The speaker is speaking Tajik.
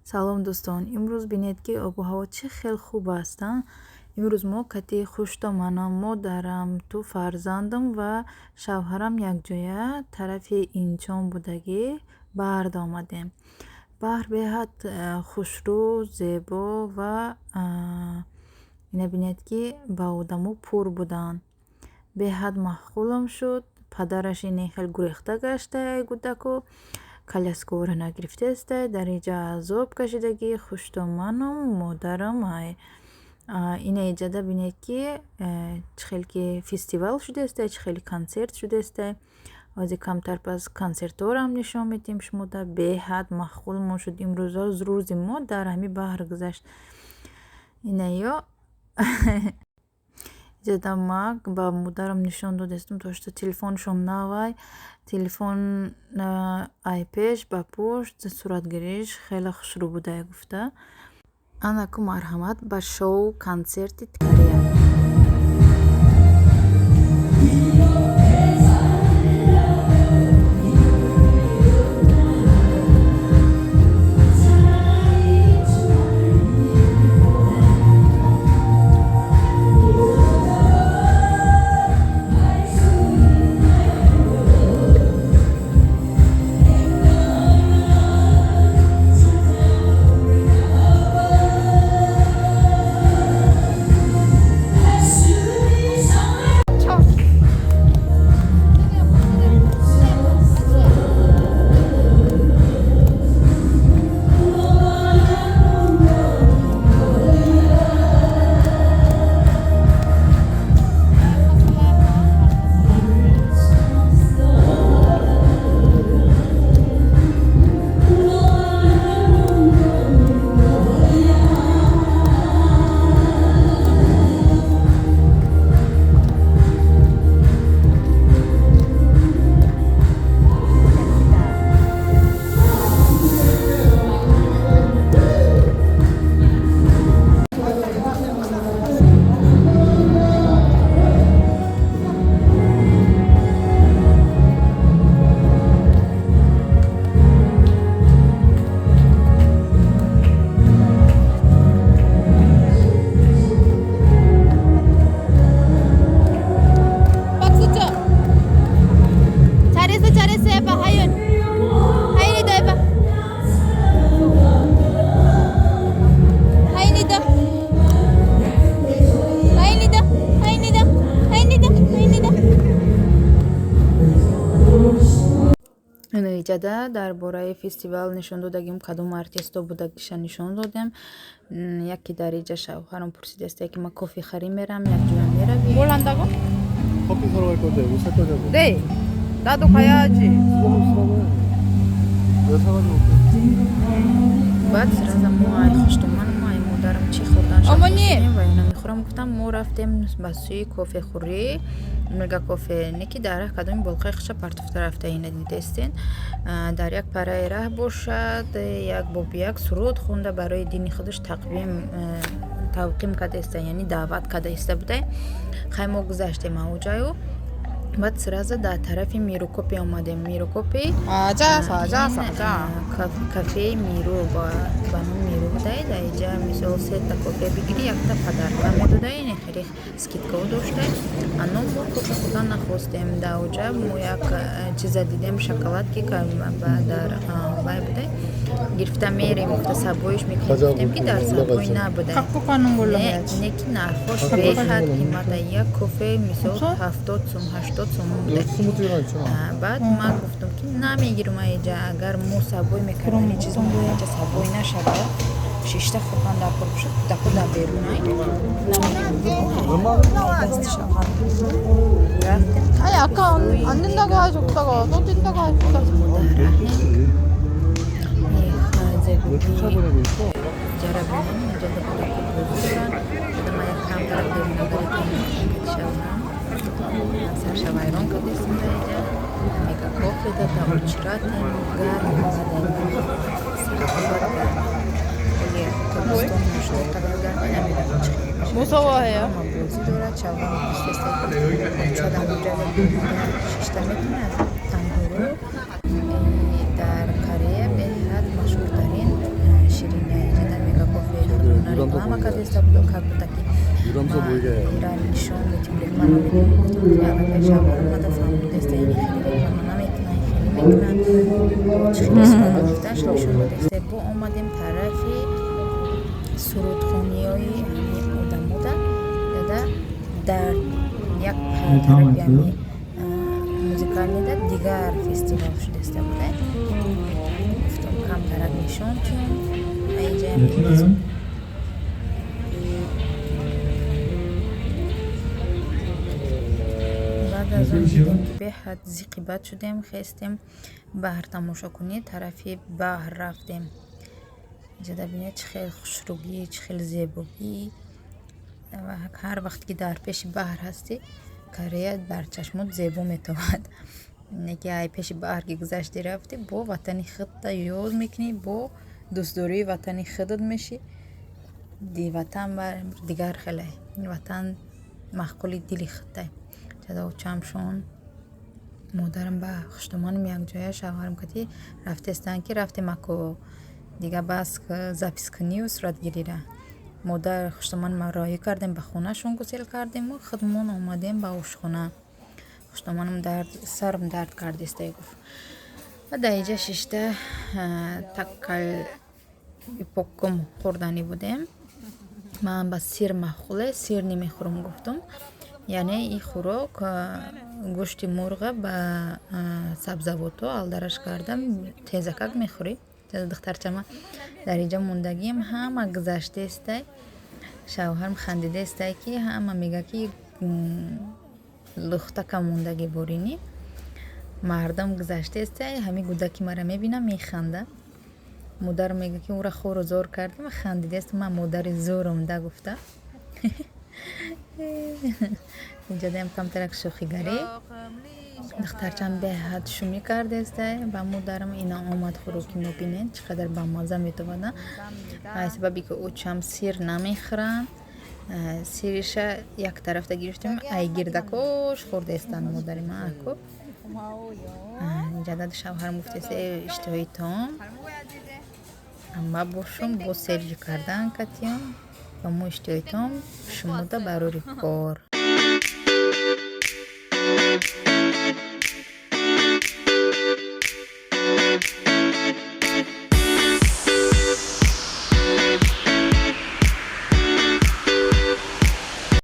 Салом, дӯстон! Имрӯз бинед, ки обу ҳаво чӣ хел хуб аст. Имрӯз мо кати хуштоманам, модарам, ту фарзандам ва шавҳарам якҷоя тарафи Инчон будагӣ баҳрда омадем. Баҳр беҳад хушрӯ, зебо ва ина бинед, ки ба одамо пур буданд. Беҳад маъқулам шуд. Падараш ине хел гурехта гашта, гудаку коляскаро нагирифтаеста, дар иҷа азоб кашидагӣ хуштоманам, модарам. Ай ина иҷада бинед, ки чӣ хел ки фестивал шудаеста, чӣ хеле консерт шудаеста. Ҳозир камтар пас консертҳоро нишон медиҳем шумода. Беҳад маъқулмон шуд. Имрӯза рӯзи мо дар ҳамин баҳр гузашт. Инаё иҷада ма ба модарам нишон додастам, то что телефоншон навай, телефон ай пеш ба пушт суратгириш хеле хушрӯ будае гуфта. Анаку марҳамат ба шоу консерти Корея. 박수 쳐. 잘했어, 잘했어. 해봐, 하윤. 하윤이도 해봐. 하윤이도. 하윤이도. 하윤이도. 하윤이도. 하윤이도. Иҷада дар бораи фестивал нишон додагим, кадом артистҳо будагиша нишон додем. Яке дар иҷа шавҳарам пурсидааст, ки ман кофе харӣ мерам, якҷоя меравӣ? 뭘 한다고? 커피 사러 갈 건데 뭐 살 거냐고. 네. 나도 가야지. 수박을 사라고 해. 내가 사가지고 올게. Баъд сразу мо ай хуштоманам, ай модарам чӣ хӯрдан Омони! ва ина мехӯрам гуфтам. Мо рафтем ба сӯи кофехӯрӣ, мега кофе, не ки дар раҳ кадоми болқаи хуша партофта рафта. Ина дидестен, дар як параи раҳ бошад, як бобияк суруд хонда, барои дини худаш тақвим тавқим кардаиста, яъне даъват кардаиста будай. Хай, мо гузаштем ауҷаю, баъд сразу дар тарафи Мирукопи омадем. Мирукопи 맞아, 맞아, 맞아. Кафеи Миру, ба номи Миру будай. Дар иҷа мисол сета кофе бигирӣ, якта подарка медодай, не хеле скидкао доштай. Ано мо кофе хӯрдан нахостем. Дар оҷа мо як чиза дидем, шоколад, ки дар вай будай, гирифта мерем гуфта, сабоиш мекунем гуфтем, ки дар сабой набудай. 갖고 가는 걸로 Не, 해야지. не ки нархош беҳад қимата. Як кофе мисол 70 сум, 80 сум будай. 여기 스무디가 있잖아. Баъд ман гуфтам, ки намегирам аиҷа. Агар мо сабой мекардани чиз мо аиҷа сабой нашавад, шишта хӯрдан дар кор бошад, кӯдако дар берунай, намегирам. Дасти шавҳар рафтем. 아니, 아까 안 된다고 하셨다가 또 된다고 하셨다가. 왜 쫓아보내고 있어? Ҷара бинем, инҷода кӯдако бозӣ доранд. Ма як камтарак девонагари шавҳарам сарша вайрон кардестем. Дар иҷа мега кофе да очратем, гарм сарқабат гарм. Оли тобистон шуда қадар гарма намедонам чӣ хел мешавад. 무서워해요. Ҳама бозӣ дорад. Шавҳарам пурсидааст, очадам инҷа шишта метавонад. Танҳуру дар Корея беҳад машҳуртарин ширинӣ. Реклама 보이게. Кардеста буд, как будто ки 유람선 ма 보이게. ира нишон метим, реклама метим. Гуфтам, ки аллакай шавҳарам мада фаҳмидаста, яъне хеле реклама намекунад, хеле мекунад, чӣ хеле сурат гирифташ нишон додаста. Бо омадем тарафи сурудхониҳои ҳамин одамода яда дар як тарафи ҳами музыкальный да дигар фестивал шудаста буда. Гуфтам, камтарак нишон тиём аиҷаям. 네, Баъд аз он дидем, ки беҳад зиқи бад шудем, хестем, баҳр тамошокунӣ тарафи баҳр рафтем. Иҷода бинед, чӣ хел хушрӯгӣ, чӣ хел зебогӣ. Ва ҳар вақт ки дар пеши баҳр ҳастӣ, Корея бар чашмот зебо метобад. Не ки ай пеши баҳр ки гузашти рафтӣ, бо ватани худта ёд мекунӣ, бо дӯстдории ватани худат мешӣ. Ди ватан бар дигар хеле ватан маъқули дили худтай. Чада очамшон, модарам ба хуштоманам якҷоя шавҳарам кати рафтестанд, ки рафтем ако дига бас запись кунию суратгирира. Модар хуштоманама роҳӣ кардем, ба хонашон гусел кардему худмон омадем ба ошхона. Хуштоманам дард сарам дард кардестай гуфт. Ва дар иҷа шишта таккал хӯрданӣ будем. Ман ба сир маъқуле, сир намехӯрам гуфтум. Яъне и хӯрок гӯшти мурға ба сабзавотҳо алдараш кардам, тезакак мехӯрӣ. Духтарчама дар иҷа мондагиам ҳама гузаштаестай. Шавҳарам хандидаестай, ки ҳама мега, ки лухтака мондагӣ боринӣ. Мардам гузаштаестай, ҳамин гудаки мара мебина, механда. Модарам мега, ки ӯра хору зор кардем, хандидаест, ман модари зӯрам да гуфта. Инҷадаям камтарак шӯхигарӣ. Духтарчам беҳад шумӣ кардестай ба модарам. Ина омад хӯроки мо, бинед, чӣ қадар бамазза метобад. Аз сабаби ки очам сир намехӯранд, сириша як тарафта гирифтем, ай гирдакош хӯрдаестанд модари ман аку. Инҷада шавҳарам гуфтест, иштиҳои таом ама бошум, бо серҷи кардан катиём ба мо иштиҳои таом шумода барори кор.